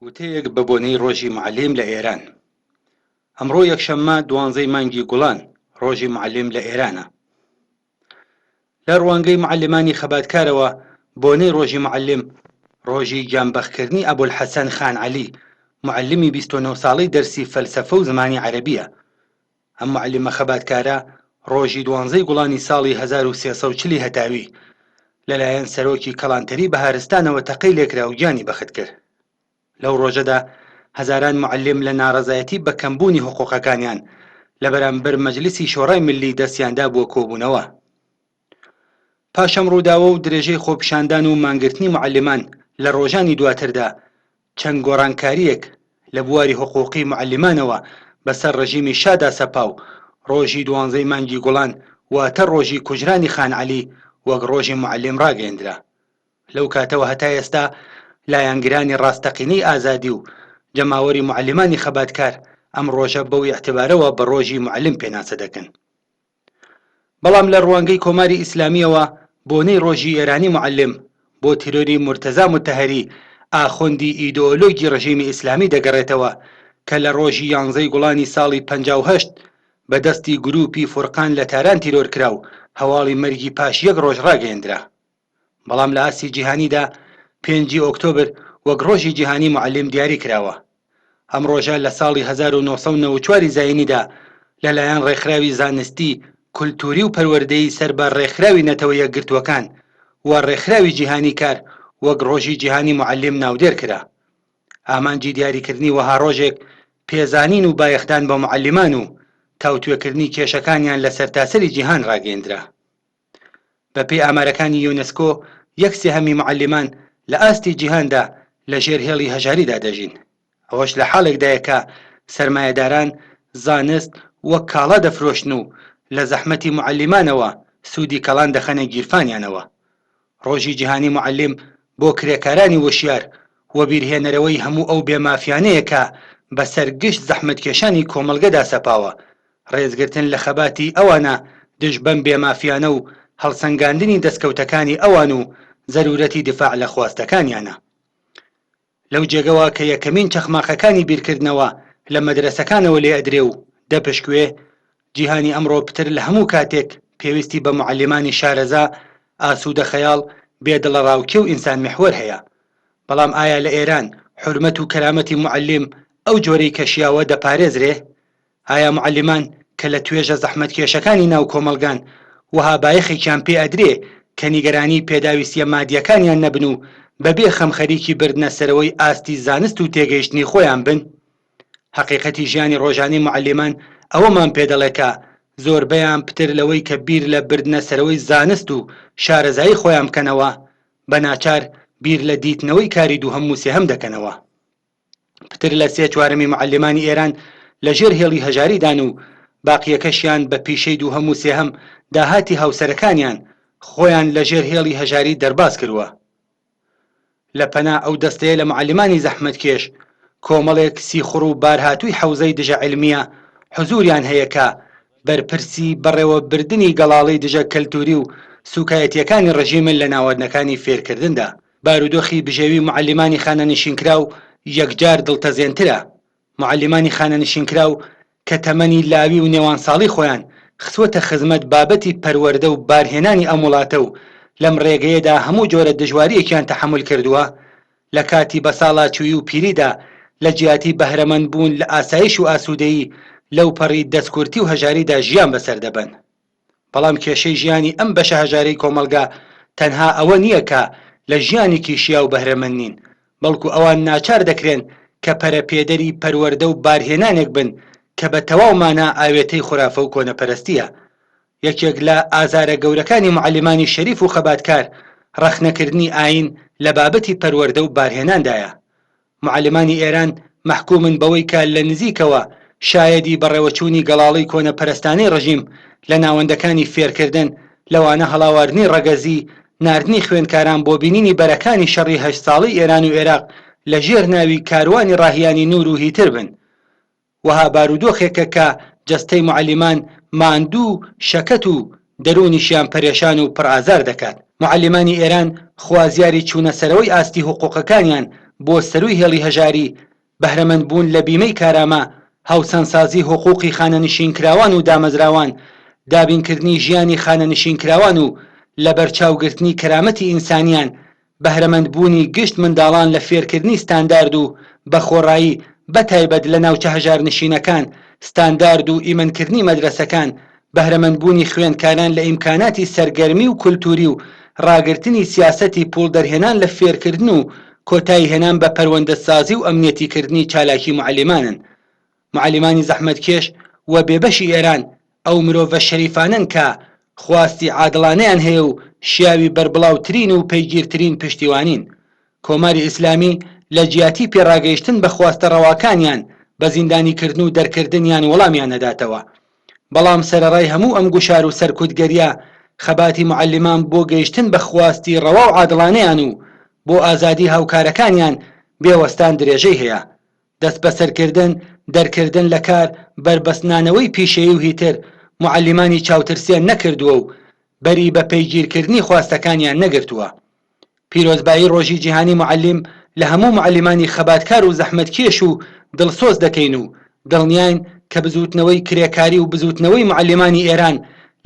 وتەیەک بە بۆنەی ڕۆژی موعەلیم لە ئێران. ئەمڕۆ یەکشەممە دوانزەی مانگی گوڵان، ڕۆژی موعەلیم لە ئێرانە. لە ڕوانگەی موعەلیمانی خەباتکارەوە بۆنەی ڕۆژی موعەلیم، ڕۆژی گیانبەخکردنی ئەبولحەسەن خانعەلی، موعەلیمی 29 ساڵەی دەرسی فەلسەفە و زمانی عەرەبییە. ئەم موعەلیمە خەباتکارە ڕۆژی دوانزەی گوڵانی ساڵی 1340 ی هەتاوی لەلایەن سەرۆکی کەڵانتەری بەهارستانەوە تەقەی لێکرا و گیانی بەخت کرد. لەو ڕۆژەدا هەزاران موعەلیم لە ناڕەزایەتی بە کەمبوونی حقوقەکانیان لە بەرامبەر مەجلیسی شۆڕای میللی دەستیان دابووە کۆبوونەوە. پاش ئەم ڕووداوە و درێژەی خۆپیشاندان و مانگرتنی موعەلیمان لە ڕۆژانی دواتردا چەند گۆڕانکارییەک لە بواری حقوقی موعەلیمانەوە بەسەر ڕژیمی شادا سەپا و ڕۆژی دوانزەی مانگی گوڵان واتە ڕۆژی کوژرانی خانعەلی وەک ڕۆژی موعەلیم ڕاگەیەندرا. لەو کاتەوە هەتا ئێستا لایەنگرانی ڕاستەقینەی ئازادی و جەماوەری موعەلیمانی خەباتکار ئەم ڕۆژە بەو ئیعتبارەوە بە ڕۆژی موعەلیم پێناسە دەکەن. بەڵام لە ڕوانگەی کۆماری ئیسلامییەوە بۆنەی ڕۆژی ئێرانی موعەلیم بۆ تیرۆری مورتەزا موتەهەری ئاخوندی ئیدۆلۆگی ڕژیمی ئیسلامی دەگەڕێتەوە کە لە ڕۆژی یانزەی گوڵانی ساڵی 58 بە دەستی گرووپی فورقان لە تاران تیرۆر کرا و هەواڵی مەرگی پاش یەک ڕۆژ ڕاگەیەندرا. بەڵام لە ئاستی جیهانیدا پێنجی ئۆکتۆبر وەک ڕۆژی جیهانی موعەلیم دیاری کراوە. ئەم ڕۆژە لە ساڵی 1994 ی زایینیدا لەلایەن ڕێکخراوی زانستی، کولتووری و پەروەردەیی سەر بە ڕێکخراوی نەتەوە یەکگرتووەکان و ڕێکخراوی جیهانی کار وەک ڕۆژی جیهانی موعەلیم ناودێر کرا. ئامانجی دیاریکردنی وەها ڕۆژێک پێزانین و بایەخدان بە موعەلیمان و تاوتوێکردنی کێشەکانیان لە سەرتاسەری جیهان ڕاگەیەندرا. بەپێی ئامارەکانی یونسکۆ، یەک سێهەمی موعەلیمان لە ئاستی جیهاندا لە ژێر هێڵی هەژاریدا دەژین. ئەوەش لە حاڵێکدایە کە سەرمایەداران زانست وەک کاڵا دەفرۆشن و لە زەحمەتی موعەلیمانەوە سوودی کەڵان دەخەنە گیرفانیانەوە. ڕۆژی جیهانی موعەلیم بۆ کرێکارانی وشیار وەبیرهێنەرەوەی هەموو ئەو بێمافیانەیە کە بەسەر گشت زەحمەتکێشانی کۆمەڵگەدا سەپاوە، ڕێزگرتن لە خەباتی ئەوانە دژ بەم بێمافیانە و هەڵسەنگاندنی دەستکەوتەکانی ئەوان و زەرورەتی دیفاع لە خواستەکانیانە. لەو جێگەوە کە یەکەمین چەخماخەکانی بیرکردنەوە لە مەدرەسەکانەوە لێ ئەدرێ و دەپشکوێ، جیهانی ئەمڕۆ پتر لە هەموو کاتێک پێویستی بە موعەلیمانی شارەزا، ئاسوودە خەیاڵ، بێ دڵەڕاوکێ و ئینسان میحوەر هەیە. بەڵام ئایا لە ئێران حورمەت و کەرامەتی موعەلیم ئەو جۆرەی کە شیاوە دەپارێزرێ؟ ئایا موعەلیمان کە لە توێژە زەحمەتکێشەکانی ناو کۆمەڵگان وەها بایەخێکیان پێ ئەدرێ کە نیگەرانی پێداویستیە مادیەکانیان نەبن و بەبێ خەم خەریکی بردنە سەرەوەی ئاستی زانست و تێگەیشتنی خۆیان بن؟ هەقیقەتی ژیانی ڕۆژانەی موعەلیمان ئەوەمان پێ دەڵێ کە زۆربەیان پتر لەوەی کە بیر لە بردنە سەرەوەی زانست و شارەزایی خۆیان بکەنەوە بە ناچار بیر لە دیتنەوەی کاری دووهەم و سێهەم دەکەنەوە. پتر لە سێ چوارەمی موعەلیمانی ئێران لە ژێر هێڵی هەژاریدان و باقییەکەشیان بە پیشەی دووهەم و سێهەم داهاتی هاوسەرەکانیان خۆیان لە ژێر هێڵی هەژاری دەرباز کرووە. لە پەنا ئەو دەستەیە لە موعەلیمانی زەحمەتکێش کۆمەڵێک سیخوڕ و بارهاتووی حەوزەی دژە عیلمییە حزووریان هەیە کە بەرپرسی بەڕێوەبردنی گەڵاڵەی دژە کەلتووری و سووکایەتییەکانی ڕژیمن لە ناوەندەکانی فێرکردندا. بارودۆخی بژێوی موعەلیمانی خانەنشینکراو یەکجار دڵتەزێنترە. موعەلیمانی خانەنشینکراو کە تەمەنی لاوی و نێوانساڵی خۆیان خسووەتە خزمەت بابەتی پەروەردە و بارهێنانی ئەم وڵاتە و لەم ڕێگەیەدا هەموو جۆرە دژوارییەکیان تەحەمول کردووە، لە کاتی بەساڵاچوویی و پیریدا لە جیاتی بەهرەمەند بوون لە ئاسایش و ئاسوودەیی لەوپەڕی دەستکورتی و هەژاریدا ژیان بەسەر دەبەن. بەڵام کێشەی ژیانی ئەم بەشە هەژارەی کۆمەڵگا تەنها ئەوە نییە کە لە ژیانێکی شیاو بەهرەمەند نین، بەڵکو ئەوان ناچار دەکرێن کە پەرەپێدەری پەروەردە و بارهێنانێک بن کە بە تەواو مانا ئاوێتەی خورافە و کۆنەپەرستییە. یەکێک لە ئازارە گەورەکانی موعەلیمانی شەریف و خەباتکار، ڕەخنەکردنی ئایین لە بابەتی پەروەردە و بارهێناندایە. موعەلیمانی ئێران مەحکوومن بەوەی کە لە نزیکەوە شایەدی بەڕێوەچوونی گەڵاڵەی کۆنەپەرستانەی ڕژیم لە ناوەندەکانی فێرکردن، لەوانە هەڵاواردنی ڕەگەزی، ناردنی خوێندکاران بۆ بینینی بەرەکانی شەڕی هەشت ساڵەی ئێران و ئێراق لە ژێر ناوی کاروانی ڕاهیانی نوور و هیتر بن. وەها بارودۆخێکە کە جەستەی موعەلیمان ماندوو و شەکەت و دەروونیشیان پەرێشان و پڕئازار دەکات. موعەلیمانی ئێران خوازیاری چوونەسەرەوەی ئاستی هوقوقەکانیان بۆ سەرووی هێڵی هەژاری، بەهرەمەند بوون لە بیمەی کارامە، هاوسانسازی هوقوقی خانەنشینکراوان و دامەزراوان، دابینکردنی ژیانی خانەنشینکراوان و لەبەرچاوگرتنی کەرامەتی ئینسانیان، بەهرەمەند بوونی گشت منداڵان لە فێرکردنی ستاندارد و بە خۆڕایی بە تایبەت لە ناوچە هەژارنشینەکان، ستاندارد و ئیمەنکردنی مەدرەسەکان، بەهرەمەند بوونی خوێندکاران لە ئیمکاناتی سەرگەرمی و کولتووری و ڕاگرتنی سیاسەتی پووڵ دەرهێنان لە فێرکردن و کۆتایی هێنان بە پەروەندەسازی و ئەمنیەتی کردنی چالاکی موعەلیمانن. موعەلیمانی زەحمەتکێش و بێبەشی ئێران ئەو مرۆڤە شەریفانەن کە خواستی عادڵانەیان هەیە و شیاوی بەربڵاوترین و پەیگیرترین پشتیوانین. کۆماری ئیسلامی لە جیاتی پێڕاگەیشتن بە خواستە ڕەواکانیان بە زیندانیکردن و دەرکردنیان وەڵامیان نەداتەوە. بەڵام سەرەڕای هەموو ئەم گوشار و سەرکوتگەرییە، خەباتی موعەلیمان بۆ گەیشتن بە خواستی ڕەوا و عادڵانەیان و بۆ ئازادی هاوکارەکانیان بێ وەستان درێژەی هەیە. دەستبەسەرکردن، دەرکردن لە کار، بەربەستنانەوەی پیشەیی و هیتر، موعەلیمانی چاوترسێن نەکردووە و بەری بە پەیگیرکردنی خواستەکانیان نەگرتووە. پیرۆزبایی ڕۆژی جیهانی موعەلیم لە هەموو موعەلیمانی خەباتکار و زەحمەتکێش و دڵسۆز دەکەین و دڵنیاین کە بزووتنەوەی کرێکاری و بزووتنەوەی موعەلیمانی ئێران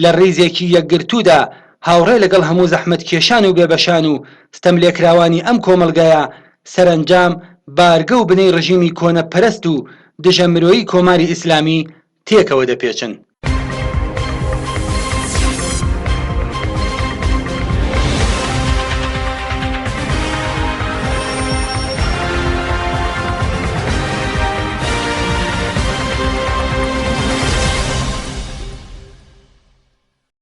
لە ڕیزێکی یەکگرتوودا هاوڕێ لەگەڵ هەموو زەحمەتکێشان و بێبەشان و ستەملێکراوانی ئەم کۆمەڵگایە سەرەنجام بارگە و بنەی ڕژیمی کۆنەپەرست و دژە مرۆیی کۆماری ئیسلامی تێکەوە دەپێچن.